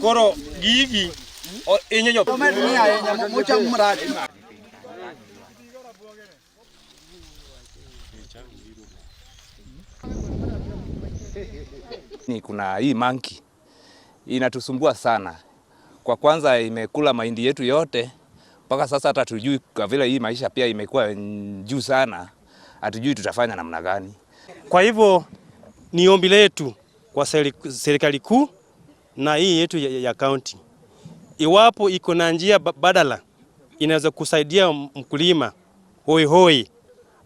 Koro gigi inyo jo Ni kuna hii monkey inatusumbua sana. Kwa kwanza imekula mahindi yetu yote mpaka sasa hata hatujui, kwa vile hii maisha pia imekuwa juu sana, hatujui tutafanya namna gani. Kwa hivyo ni ombi letu kwa serikali kuu na hii yetu ya county, iwapo iko na njia badala inaweza kusaidia mkulima hoi hoi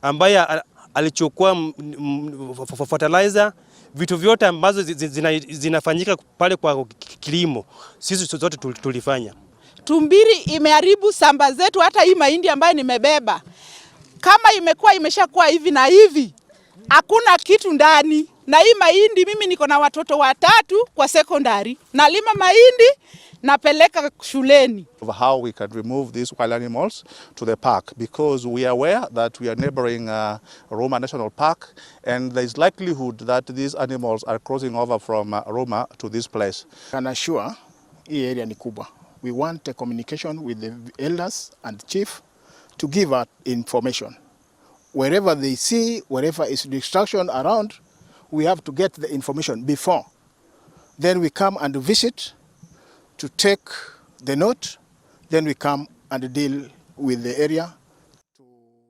ambaye alichukua fertilizer, vitu vyote ambazo zinafanyika pale kwa kilimo, sisi zote tulifanya. Tumbiri imeharibu samba zetu, hata hii mahindi ambayo nimebeba kama imekuwa imeshakuwa hivi na hivi, hakuna kitu ndani. Na hii mahindi mimi niko na watoto watatu kwa secondary, nalima mahindi napeleka shuleni. Of how we can remove these wild animals to the park, because we are aware that we are neighboring Ruma National Park, and there is likelihood that these animals are crossing over from Ruma to this place. Can assure hii area ni kubwa. We want a communication with the elders and chief to give us information. Wherever they see, wherever is destruction around, we have to get the information before. Then we come and visit to take the note, then we come and deal with the area.